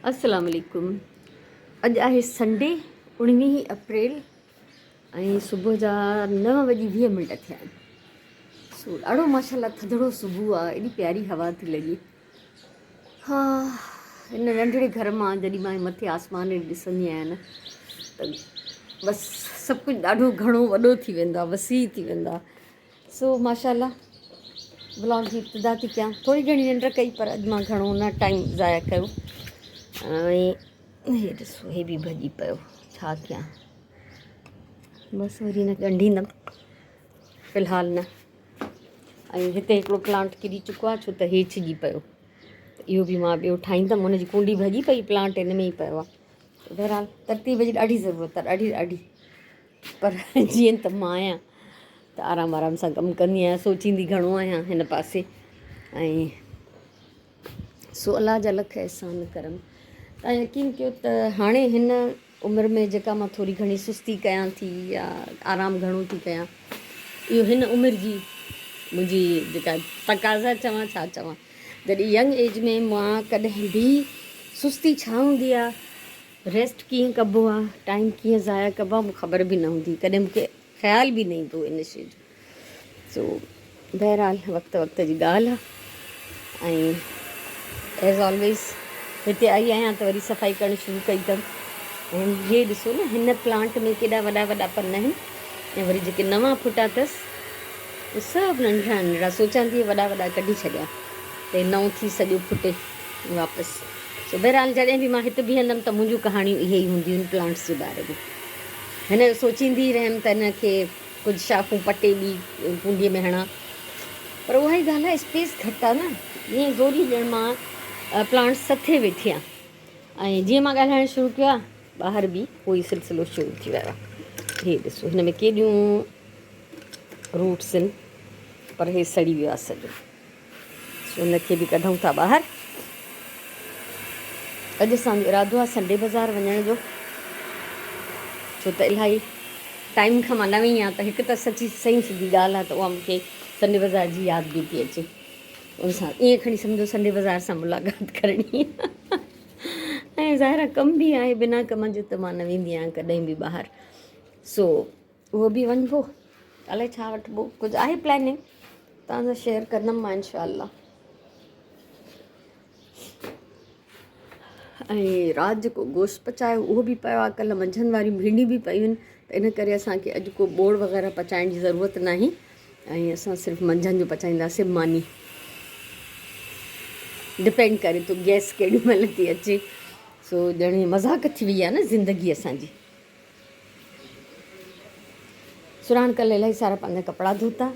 السلام عليڪم اڄ آهي سنڊي اڻويهين اپريل ۽ صبح جا نو وڄي ويهه منٽ ٿيا آهن سو ڏاڍو ماشاء الله ٿڌڙو صبح آهي ايڏي پياري هوا ٿي لڳي ها هن ننڍڙي گهر مان جڏهن مان مٿي آسمان ڏي ڏسندي آهيان نه ته بس سڀ ڪجهه ڏاڍو گهڻو وڏو ٿي ويندو آهي وسيع ٿي ويندو آهي سو ماشاء الله بلاگ جي ابتدا ٿي ڪيان ٿوري گهڻي ننڊ ڪئي پر اڄ مان گهڻو نه ٽائيم ضايع ڪيو ۽ هي ڏسو هي به ڀڄي پيو ڇا ڪيان بس وري نه ڳنڍيندم في الحال نه ۽ هتي هڪڙو پلانٽ ڪري چڪو آهي ڇو ته هي ڇڄي پيو اهو به مان ٻيو ٺاهيندم هن جي ڪونڊي ڀڄي پئي پلانٽ هن ۾ ئي پيو آهي بهرحال ترتيب جي ڏاڍي ضرورت آهي ڏاڍي ڏاڍي پر جيئن ته مان آهيان ته آرام آرام سان ڪم ڪندي آهيان سوچيندي گهڻو آهيان هن پاسي ۽ سو الله جا لک احسان ڪرم تان يقين ڪيو ته هاڻي هن عمر ۾ جيڪا مان ٿوري گهڻي سستي ڪيان ٿي يا آرام گهڻو ٿي ڪيان اهو هن عمر جي منهنجي جيڪا تقاضا چوان ڇا چوان جڏهن ينگ ايج ۾ مان ڪڏهن به سستي ڇا هوندي آهي ريسٽ ڪيئن ڪبو آ ٽائيم ڪيئن ضايع ڪبو آ مون خبر به نه هوندي ڪڏهن مون کي خيال به نه ايندو ان شي جو سو بهرحال وقت وقت جي ڳالهه آ ۽ ايز آلويز هتي آئي آهيان ته وري صفائي ڪرڻ شروع ڪئي اٿم ۽ هي ڏسو نه هن پلانٽ ۾ ڪيڏا وڏا وڏا پن آهن ۽ وري جيڪي نوان ڦٽا اٿس سڀ ننڍڙا ننڍڙا سوچان ٿي وڏا وڏا ڪڍي ڇڏيان ته نئون ٿي سڄو ڦٽي واپس. سو بهرحال جڏهن به مان هت بيهندم ته منهنجون ڪهاڻيون اهي ئي هونديون آهن پلانٽس جي باري ۾. هن جو سوچيندي ئي رهيم ته هن کي ڪجهه شاخون پٽي ٻي ڪونڊيء ۾ هڻان. پر اها ئي ڳالهه آهي اسپيس گهٽ آهي نه. ائين زوري ڄڻ مان پلانٽس سٿي ويٺي آهيان ۽ جيئن مان ڳالهائڻ شروع ڪيو آهي ٻاهر به اهو ئي سلسلو شروع ٿي ويو آهي. هي ڏسو هن ۾ ڪيڏيون روٽس آهن پر هي سڙي ويو آهي سڄو. سو ان کي به ڪڍون ٿا ٻاهر. اڄ اسان جو ارادو آهي سنڊي بازار وڃڻ جو ڇو ته الاهي ٽائيم کان مان نه وئي آهيان ته هڪ ته سچي صحيح سڌي ڳالهه آهي ته اها مون کي سنڊي بازار جي ياد به ٿي اچي ان سان ائين کڻي سمجهو سنڊي بازار سان ملاقات ڪرڻي ۽ ظاهر آهي ڪم به آهي بنا ڪم جي ته مان نه ويندي آهيان ڪڏهن به ٻاهر سو اهو به وڃبو الائي ڇا وٺبو ڪجهه آهي پلاننگ توهان سان شيئر ڪندم مان انشاء الله ۽ رات جيڪو گوشت پچايو اهو به پيو آهي ڪلهه منجهند واريون ڀينڊيون به پيون آهن ته ان ڪري اسانکي اڄ ڪو ٻوڙ وغيره پچائڻ جي ضرورت ناهي ۽ اسان صرف منجهند جو پچائينداسين ماني ڊپينڊ ڪري ٿو گيس ڪيڏي مهل ٿي اچي سو ڄڻ مذاق ٿي وئي آهي نه زندگي اسانجي سرهاڻ ڪل الاهي سارا پنهنجا ڪپڙا ڌوتا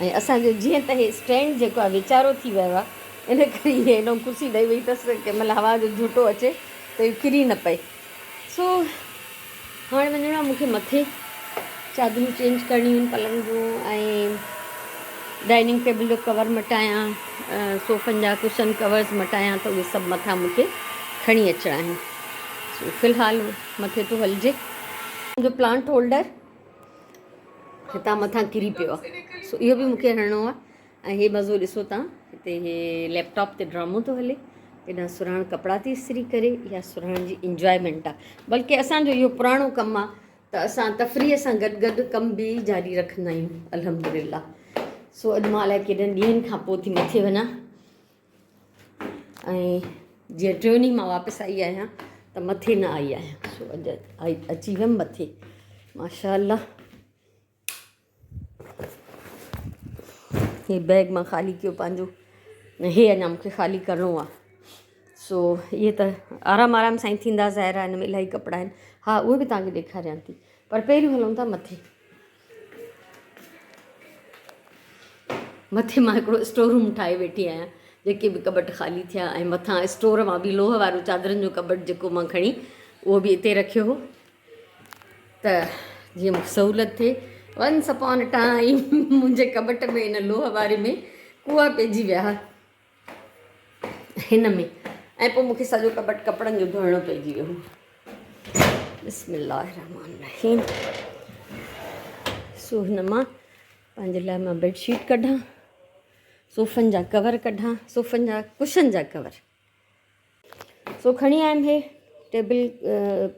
۽ اسان جو جيئن ته هي اسٽينڊ جيڪو آهي ويچارو ٿي ويو آهي ان ڪري هي هيڏو ڪرسي ڏئي وئي اٿس ڪنهن مهل هوا جو جهوٽو اچي ته اهو ڪري نه پئي سو هاڻي وڃڻو آهي مون کي مٿي چادرون چينج ڪرڻيون آهن پلنگ جون ۽ ڊائننگ ٽيبل جو ڪور مٽايان صوفن جا ڪشن ڪورز مٽايان ته اهي سڀ مٿان مون کي کڻي اچڻا آهن سو في الحال مٿي ٿو هلجي. منهنجو پلانٽ هولڊر هتان مٿان ڪري پيو آهي سو اهو به مونکي هڻڻو آهي ۽ هي مزو ڏسو تان هتي هي ليپ ٽاپ تي ڊرامو ٿو هلي هيڏانهن سرهاڻ ڪپڙا ٿي استري ڪري اها سرهاڻ جي انجوائمينٽ آهي بلڪه اسانجو اهو پراڻو ڪم آهي ته اسان تفريح سان گڏ گڏ ڪم به جاري رکندا آهيون الحمدلله سو اڄ مان الائي ڪيڏن ڏينهن کان پوء ٿي مٿي وڃان ۽ جيئن ٽيون ڏينهن مان واپس آئي آهيان ته مٿي نه آئي آهيان سو اڄ آئي اچي ويم مٿي ماشاء الله هي بيگ مان خالي ڪيو پنهنجو هي اڃا مونکي خالي ڪرڻو آهي سو اهي ته آرام آرام سان ئي ٿيندا ظاهر آهي هن ۾ الاهي ڪپڙا آهن ها اهي به توهان کي ڏيکاريان ٿي پر پهريون هلون ٿا مٿي مٿي مان هڪڙو اسٽور روم ٺاهي ويٺي آهيان جيڪي به ڪٻٽ خالي ٿيا ۽ مٿان اسٽور مان به لوهه وارو چادرن جو ڪٻٽ جيڪو مان کڻي اهو به اتي رکيو هو ته جيئن مونکي سهولت ٿئي ونس اپان ٽائيم منهنجي ڪٻٽ ۾ ان لوهه واري ۾ ڪوئا پئجي ويا هن ۾ ۽ پوء مونکي سڄو ڪٻٽ ڪپڙن جو ڌوئڻو پئجي ويو هو بسم الله الرحمن الرحيم سو هن مان پنهنجي لاء مان بيڊ شيٽ ڪڍان صوفن جا ڪور ڪڍان صوفن جا ڪشن جا ڪور. سو کڻي آيم هي ٽيبل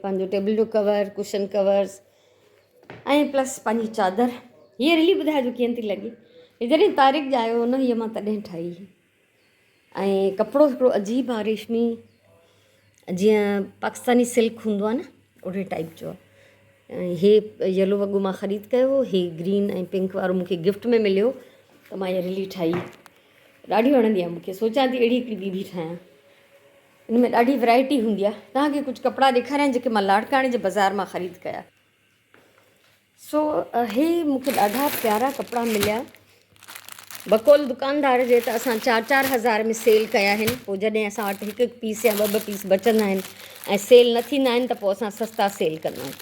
پنهنجو ٽيبل جو ڪور ڪشن ڪورس ۽ پلس پنهنجي چادر. هيء رلي ٻڌائجو ڪيئن ٿي لڳي. هي جڏهن طارق ڄايو هو نه هيء مان تڏهن ٺاهي هئي. ۽ ڪپڙو هڪڙو عجيب آهي ريشمي جيئن پاڪستاني سلڪ هوندو آهي نه اهڙي ٽائيپ جو آهي ۽ هي يلو وڳو مان خريد ڪيو هو هي گرين ۽ پنڪ وارو مونکي گفٽ ۾ مليو ته مان هي رلي ٺاهي ڏاڍي وڻندي آهي مونکي سوچان ٿي اهڙي هڪڙي ٻي به ٺاهيان ان ۾ ڏاڍي ورائٽي هوندي آهي توهان کي ڪجهه ڪپڙا ڏيکاريان جيڪي مان لاڙڪاڻي جي بازار مان خريد ڪيا سو اهي مون کي ڏاڍا پيارا ڪپڙا مليا. بقول دڪاندار جي ته اسان چار چار هزار ۾ سيل ڪيا آهن پوء جڏهن اسان وٽ هڪ هڪ پيس يا ٻه ٻه پيس بچندا آهن ۽ سيل نه ٿيندا آهن ته پوء اسان سستا سيل ڪندا آهيون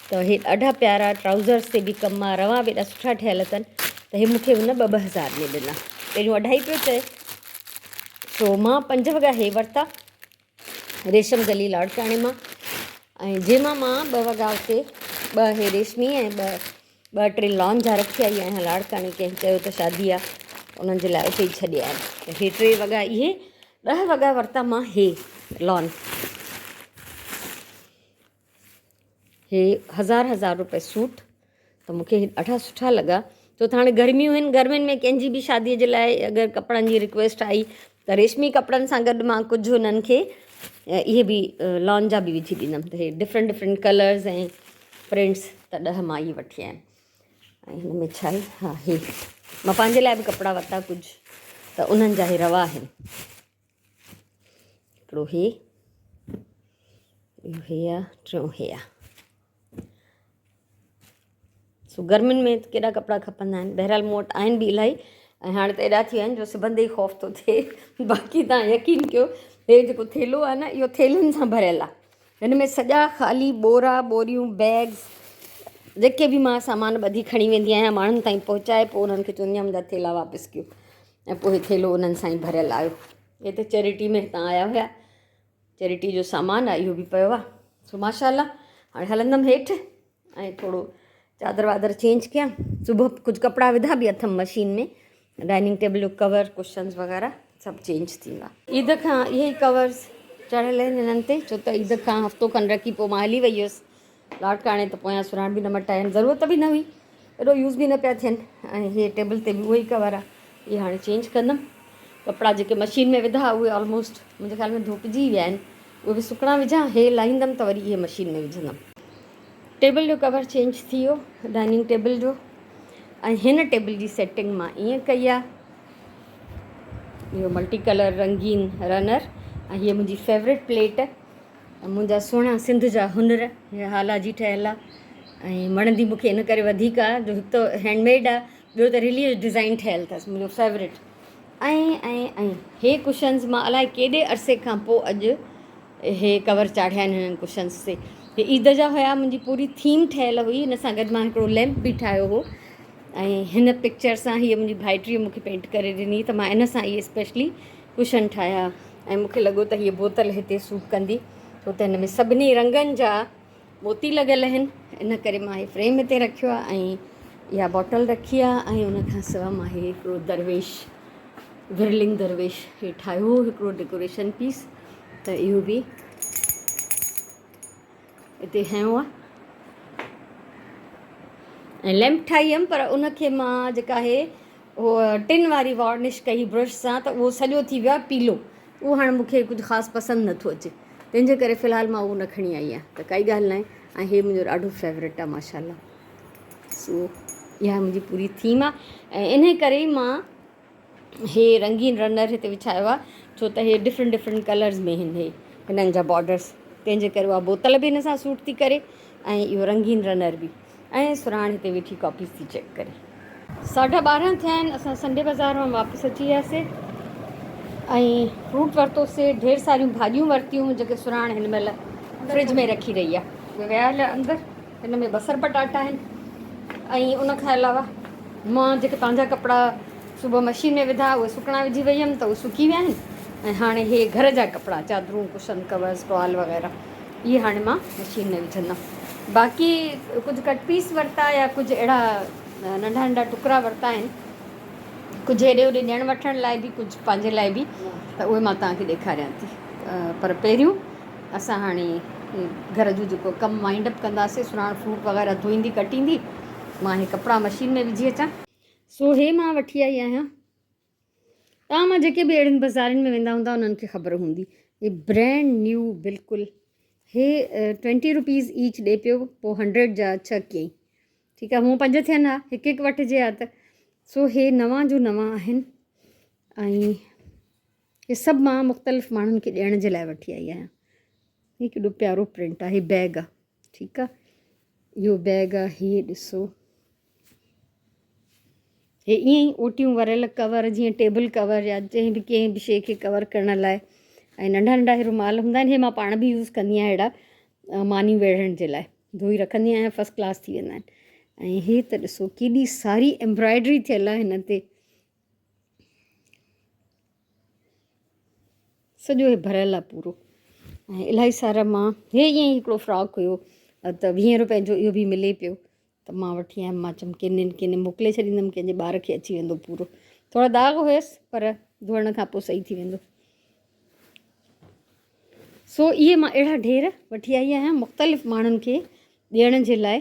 ته اهي ڏاڍا پيارا ٽرائوزرس تي به ڪم آ روا به ايڏا سٺا ٺهيل اٿن ته هي مون کي هن ٻه ٻه هزار ۾ ڏنا پهريون اڍائي پيو چئي سو مان پنج وڳا هي ورتا ريشم گلي لاڙڪاڻي مان ۽ جنهن مان مان ٻه وڳا اتي ٻه هي ريشمي ۽ ٻه ٻه ٽي لان جا رکي آئي آهيان لاڙڪاڻي ڪنهن چيو ته شادي آ انهن جي لاء اتي ئي ڇڏي آيم ته هي ٽي وڳا اهي ڏهه وڳا ورتا مان هي لان هي هزار هزار روپيه سوٽ ته مون کي هي ڏاڍا سٺا لڳا ڇو ته هاڻي گرميون آهن گرمين ۾ ڪنهن جي به شاديء جي لاء اگر ڪپڙن جي رڪويسٽ آئي ته ريشمي ڪپڙن سان گڏ مان ڪجهه هنن کي اهي به لان جا به وجهي ڏيندم ته هي ڊفرنٽ ڊفرنٽ ڪلرز ۽ پرنٽس ته ڏهه مان اهي وٺي آيم ۽ هن ۾ ڇا آهي ها هي مان پنهنجي لاء به ڪپڙا ورتا ڪجهه ته انهن جا هي روا آهن هڪڙو هي ٻيو هي آ ٽيون هي آ سو گرمين ۾ ڪيڏا ڪپڙا کپندا آهن بهرحال مون وٽ آهن به الاهي ۽ هاڻي ته ايڏا ٿي ويا آهن جو سبندي ئي خوف ٿو ٿئي باقي تان يقين ڪيو هي جيڪو ٿيلهو آهي نه اهو ٿيلهن سان ڀريل آهي هن ۾ سڄا خالي ٻورا ٻوريون بيگز جيڪي به مان سامان ٻڌي کڻي ويندي آهيان ماڻهن تائين پهچائي پوء انهن کي چوندي آهيان منهنجا ٿيلها واپس ڪيو ۽ پوء هي ٿيلهو انهن سان ئي ڀريل آيو. هي ته چيريٽي ۾ هتان آيا هيا. چيريٽي جو سامان آهي اهو به پيو آهي. سو ماشاء الله هاڻي هلندم هيٺ ۽ ٿورو چادر وادر چينج ڪيان. صبح ڪجهه ڪپڙا وڌا به اٿم مشين ۾ ڊائننگ ٽيبل جو ڪور ڪشنز وغيره سڀ چينج ٿيندا. عيد کان اهي ئي ڪورز چڙهيل آهن هنن تي ڇو ته عيد کان هفتو کن رکي پوء مان هلي وئي هيس لاڙڪاڻي ته پويان سرهاڻ به نه مٽايا آهن ضرورت به نه هئي ايڏو يوز به نه پيا ٿين ۽ هي ٽيبل تي به اهو ئي ڪور آهي اهي هاڻي چينج ڪندم ڪپڙا جيڪي مشين ۾ وڌا اهي آلموسٽ منهنجي خيال ۾ ڌوپجي ويا آهن اهي به سڪڻا وجهان هي لاهيندم ته وري اهي مشين ۾ وجهندم ٽيبل جو ڪور چينج ٿي ويو ڊائننگ ٽيبل جو ۽ هن ٽيبل جي سيٽنگ مان ائين ڪئي آهي اهو ملٽي ڪلر رنگين رنر ۽ هيء منهنجي فيورٽ پليٽ منهنجا سهڻا سنڌ جا هنر هي هالا جي ٺهيل آ ۽ وڻندي مونکي ان ڪري وڌيڪ آ جو هڪ ته هينڊ ميڊ آ ٻيو ته رلي جو ڊزائين ٺهيل اٿس منهنجو فيورٽ ۽ ۽ ۽ هي ڪشنز مان الائي ڪيڏي عرصي کان پوء اڄ هي ڪور چاڙهيا آهن هنن ڪشنز تي هي عيد جا هيا منهنجي پوري ٿيم ٺهيل هئي هن سان گڏ مان هڪڙو ليمپ به ٺاهيو هو ۽ هن پڪچر سان هيء منهنجي ڀائٽيء مونکي پينٽ ڪري ڏني ته مان ان سان اهي اسپيشلي ڪشن ٺاهيا ۽ مون کي لڳو ته هيء بوتل هتي سوٽ ڪندي ڇو ته هن ۾ سڀني رنگن جا موتي لڳل آهن ان ڪري مان هي فريم هتي رکيو آهي ۽ اها بوٽل رکي آهي ۽ ان کان سواء مان هي هڪڙو درويش ورلنگ درويش هي ٺاهيو هو هڪڙو ڊيڪوريشن پيس ته اهو به اتي هنيو آهي ۽ ليمپ ٺاهي هيم پر ان کي مان جيڪا آهي اهو ٽن واري وارنش ڪئي برش سان ته اهو سڄو ٿي ويو آهي پيلو اهو هاڻي مون کي ڪجهه خاص پسند نٿو اچي تنهن جي ڪري في الحال مان اهو نه کڻي آئي آهيان ته ڪائي ڳالهه ناهي ۽ هي منهنجو ڏاڍو فيورٽ آهي ماشاء الله سو اها منهنجي پوري ٿيم آهي ۽ انهي ڪري ئي مان هي رنگين رنر هتي وڇايو آهي ڇو ته هي ڊفرنٽ ڊفرنٽ ڪلرز ۾ آهن هي هنن جا بارڊرس تنهن جي ڪري اها بوتل به هن سان سوٽ ٿي ڪري ۽ اهو رنگين رنر به ۽ سرهاڻ هتي ويٺي ڪاپيز ٿي چيڪ ڪري. ساڍا ٻارهن ٿيا آهن اسان سنڊي بازار مان واپس اچي وياسي ۽ فروٽ ورتوسي ڍير ساريون ڀاڄيون ورتيون جيڪي سرهاڻ هن مهل فرج ۾ رکي رهي آهي ويا هليا اندر هن ۾ بصر پٽاٽا آهن ۽ ان کان علاوه مان جيڪي پنهنجا ڪپڙا صبح مشين ۾ وڌا اهي سڪڻا وجهي وئي هيم ته اهي سڪي ويا آهن ۽ هاڻي هي گهر جا ڪپڙا چادرون ڪشن ڪورز ٽوال وغيره اهي هاڻي مان مشين ۾ وجهندم باقي ڪجهه ڪٽ پيس ورتا يا ڪجهه اهڙا ننڍا ننڍا ٽڪرا ورتا آهن ڪجهه هيڏي هوڏي ڏيڻ وٺڻ لاء به ڪجهه پنهنجي لاء به ته اهي مان توهان کي ڏيکاريان ٿي. پر پهريون اسان هاڻي گهر جو جيڪو ڪم وائنڊ اپ ڪنداسي سراڻ فروٽ وغيره ڌوئيندي ڪٽيندي مان هي ڪپڙا مشين ۾ وجهي اچان. سو هي مان وٺي آئي آهيان. توهان مان جيڪي به اهڙين بازارين ۾ ويندا هوندا انهن کي خبر هوندي هي برينڊ نيو بلڪل هي ٽوينٽي روپيز ايچ ڏي پيو پوء هنڊريڊ جا ڇهه ڪيائين ٺيڪ آهي هونء پنج ٿين ها هڪ هڪ وٺجي ها ته سو هي نوان جو نوان آهن ۽ هي سڀ مان مختلف ماڻهن کي ڏيڻ جي لاء وٺي آئي آهيان هي ڪيڏو پيارو پرنٽ آهي بيگ آهي ٺيڪ آهي اهو بيگ آهي هي ڏسو هي ائين ئي اوٽيون وريل ڪور جيئن ٽيبل ڪور يا جنهن به ڪنهن به شيء کي ڪور ڪرڻ لاء ۽ ننڍا ننڍا هي رومال هوندا آهن هي مان پاڻ به يوز ڪندي آهيان اهڙا مانيون ويڙهڻ جي لاء ڌوئي رکندي آهيان فرسٽ ڪلاس ٿي ويندا آهن ۽ هي ته ڏسو ڪيڏي ساري ايمبرائڊري ٿيل آهي هن تي سڄو هي ڀريل آهي پورو ۽ الاهي سارا مان هي ائين ئي هڪڙو فراڪ هيو ته ويهين روپين جو اهو به ملي پيو ته مان وٺي آيم مان چيم ڪنھن ڪنھن موڪلي ڇڏيندم ڪنھن جي ٻار کي اچي ويندو پورو ٿورا داغ هيس پر ڌوئڻ کان پوء صحيح ٿي ويندو سو اهي مان اهڙا ڍير وٺي آئي آهيان مختلف ماڻهن کي ڏيڻ جي لاء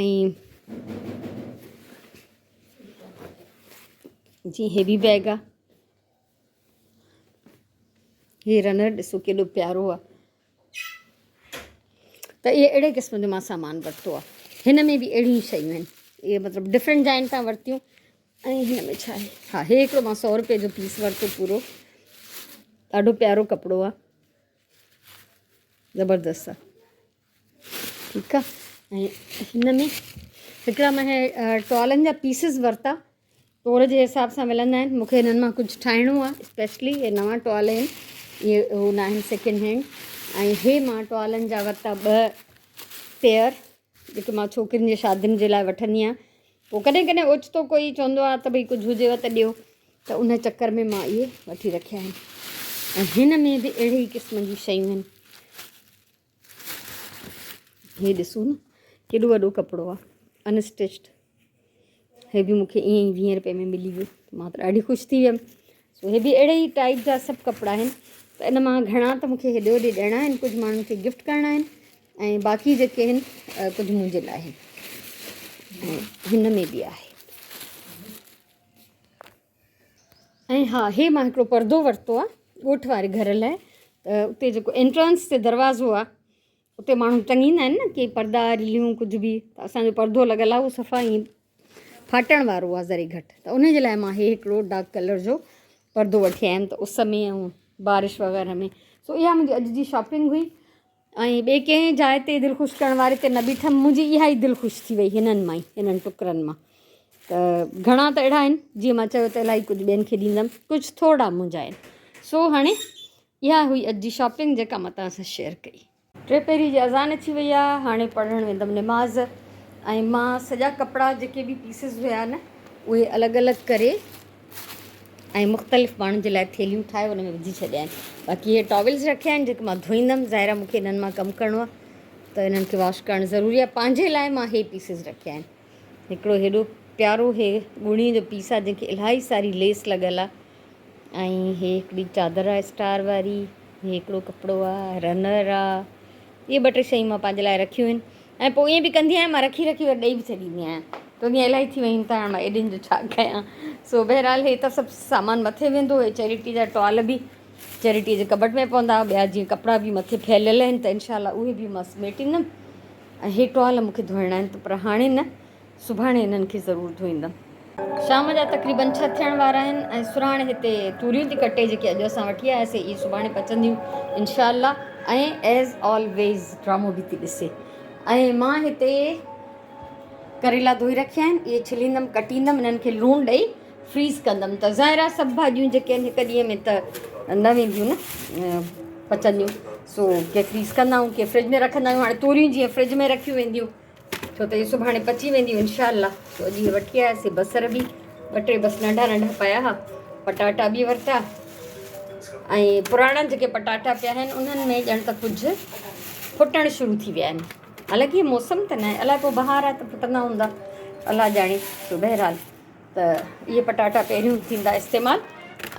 ۽ جي هي به بيگ آ هي رنر ڏسو ڪيڏو پيارو آ ته اهي اهڙي قسم جو مان سامان ورتو آهي هن ۾ به اهڙيون شيون آهن اهي مطلب ڊفرنٽ جاين تان ورتيون ۽ هن ۾ ڇا آهي ها هي هڪڙو مان سو روپئي جو پيس ورتو پورو ڏاڍو پيارو ڪپڙو آهي زبردست آهي ٺيڪ آهي ۽ هن ۾ هڪڙا مان ٽوالن جا پيسز ورتا تور جي حساب سان ملندا آهن مون کي هنن مان ڪجهه ٺاهڻو آهي اسپيشلي هي نوان ٽوال آهن اهي هو نه آهن سيڪنڊ هينڊ ۽ هي مان ٽوالن جا ورتا ٻه پيئر جيڪي مان ڇوڪرين جي شادين جي لاء وٺندي آهيان پوء ڪڏهن ڪڏهن اوچتو ڪوئي چوندو آهي ته ڀئي ڪجهه هجيو ته ڏيو ته ان چڪر ۾ مان اهي وٺي رکيا آهن ۽ هن ۾ به اهڙي ئي قسم جون شيون آهن هي ڏسو نه ڪيڏو وڏو ڪپڙو آ انسٽچڊ هي به مونکي ائين ئي ويهين روپئي ۾ ملي ويو مان ته ڏاڍي خوش ٿي ويم سو هي به اهڙي ئي ٽائپ جا سڀ ڪپڙا آهن ته ان مان گهڻا ته مونکي هيڏي هوڏي ڏيڻا آهن ڪجهه ماڻهن کي گفٽ ڪرڻا آهن ۽ باقي جيڪي آهن ڪجهه منهنجي لاء آهن ۽ هن ۾ به آهي ۽ ها هي مان هڪڙو پردو ورتو آ ڳوٺ واري گهر لاء ته اتي جيڪو انٽرنس تي دروازو آ اتي ماڻهو ٽنگيندا آهن نه ڪي پردا رليون ڪجهه به ته اسانجو پردو لڳل آ اهو صفا ائين ڦاٽڻ وارو آ ذري گهٽ ته ان جي لاء مان هي هڪڙو ڊارڪ ڪلر جو پردو وٺي آيم ته اس ۾ ۽ بارش وغيره ۾ سو اها منهنجي اڄ جي شاپنگ هئي ۽ ٻي ڪنهن جاء تي دل خوش ڪرڻ واري تي نه بيٺم منهنجي اها ئي دل خوش ٿي وئي هنن مان ئي هنن ٽڪرن مان ته گهڻا ته اهڙا آهن جيئن مان چيو ته الاهي ڪجهه ٻين کي ڏيندم ڪجهه ٿورڙا منهنجا آهن سو هاڻي اها هئي اڄ جي شاپنگ جيڪا مان توهان سان شيئر ڪئي. ٽي پهري جي اذان اچي وئي آهي هاڻي پڙهڻ ويندم نماز ۽ مان سڄا ڪپڙا جيڪي به پيسز هيا نه اهي الڳ الڳ ڪري ۽ مختلف ماڻهن جي لاء ٿيلهيون ٺاهي ان ۾ وجهي ڇڏيا آهن باقي اهي ٽاولز رکيا آهن جيڪي مان ڌوئيندم ظاهر آهي مونکي انهن مان ڪم ڪرڻو آهي ته انهن کي واش ڪرڻ ضروري آهي پنهنجي لاء مان هي پيسز رکيا آهن هڪڙو هيڏو پيارو هي ڳوڻي جو پيس آهي جنهن کي الاهي ساري ليس لڳل آهي ۽ هي هڪڙي چادر آهي اسٽار واري هي هڪڙو ڪپڙو آهي رنر آهي اهي ٻه ٽي شيون مان پنهنجي لاء رکيون آهن ۽ پوء ائين به ڪندي آهيان مان رکي رکي وري ڏئي به ڇڏيندي آهيان چوندي آهيان الاهي ٿي ويون ته هاڻ مان ايڏين جو ڇا ڪيان سو بهرحال هي ته سڀ سامان مٿي ويندو هي چيريٽي جا ٽوال به چيريٽي جي ڪٻٽ ۾ پوندا ٻيا جيئن ڪپڙا به مٿي ڦهليل آهن ته انشاء الله اهي به مان سميٽيندم ۽ هي ٽوال مونکي ڌوئڻا آهن ته پر هاڻي نه سڀاڻي انهن کي ضرور ڌوئيندم. شام جا تقريبن ڇهه ٿيڻ وارا آهن ۽ سرهاڻ هتي توريون ٿي ڪٽي جيڪي اڄ اسان وٺي آياسي اهي سڀاڻي پچنديون انشاء الله ۽ ايز آلويز ڊرامو به ٿي ڏسي ۽ مان هتي ڪريلا ڌوئي رکيا آهن اهي ڇليندم ڪٽيندم انهن کي لوڻ ڏئي فريز ڪندم ته ظاهر آهي سڀ ڀاڄيون جيڪي آهن هڪ ڏينهن ۾ ته نه وينديون نه پچنديون سو ڪي فريز ڪندا آهيون ڪي فرج ۾ رکندا آهيون هاڻي توريون جيئن فرج ۾ رکيون وينديون ڇو ته اهي سڀاڻي پچي وينديون انشاء الله سو اڄ اهي وٺي آياسي بصر به ٻه ٽي بس ننڍا ننڍا پيا ها پٽاٽا به ورتا ۽ پراڻا جيڪي پٽاٽا پيا آهن انهن ۾ ڄڻ ته ڪجهه ڦٽڻ شروع ٿي ويا آهن حالانڪه موسم ته ناهي الائي پوء بهار آهي ته ڦٽندا هوندا الله ڄاڻي سو بهرحال ته اهي پٽاٽا پهريون ٿيندا استعمال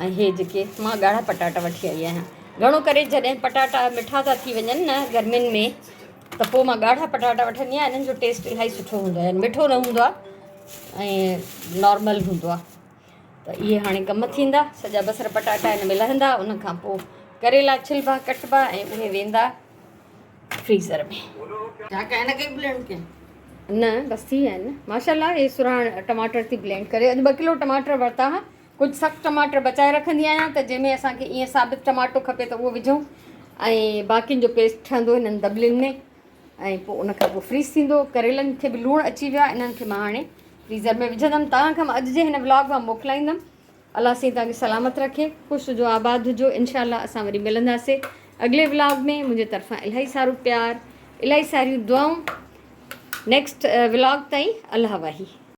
۽ هي جيڪي مان ڳاڙها پٽاٽا وٺي آئي آهيان. گهڻو ڪري جڏهن پٽاٽا مٺا ٿا ٿي وڃن نه گرمين ۾ ته پوء مان ڳاڙها پٽاٽا وٺندي آهيان انهن جو ٽيسٽ الاهي سٺو هوندو آهي مٺو نه هوندو آهي ۽ نارمل هوندو آهي ته اهي هاڻي ڪم ٿيندا سڄا بصر پٽاٽا هن ۾ لهندا ان کان پوء ڪريلا ڇلبا ڪٽبا ۽ اهي ويندا فريزر ۾. نه بس ٿي ويا آهن ماشاءالله هي سرهاڻ ٽماٽر ٿي بلينڊ ڪري اڄ 2 ڪلو ٽماٽر ورتا ها ڪجهه سخت ٽماٽر بچائي رکندي آهيان ته جنهن ۾ اسان کي ائين ثابت ٽماٽو کپي ته اهو وجهون ۽ باقين جو پيسٽ ٺهندو هنن دٻلين ۾ ۽ پوء ان کان پوء فريز ٿيندو. ڪريلن کي به لوڻ اچي ويو آهي انهن کي مان هاڻي فريزر ۾ وجهندم. توهان کان مان اڄ جي هن ولاگ مان موڪلائيندم. الله سائين توهان کي سلامت رکي، خوش هجو آباد هجو. انشاء الله اسان وري ملنداسي اڳلي ولاگ ۾. منهنجي طرفان الاهي سارو پيار، الاهي ساريون دعائون. نيڪسٽ ولاگ تائين الله واهي.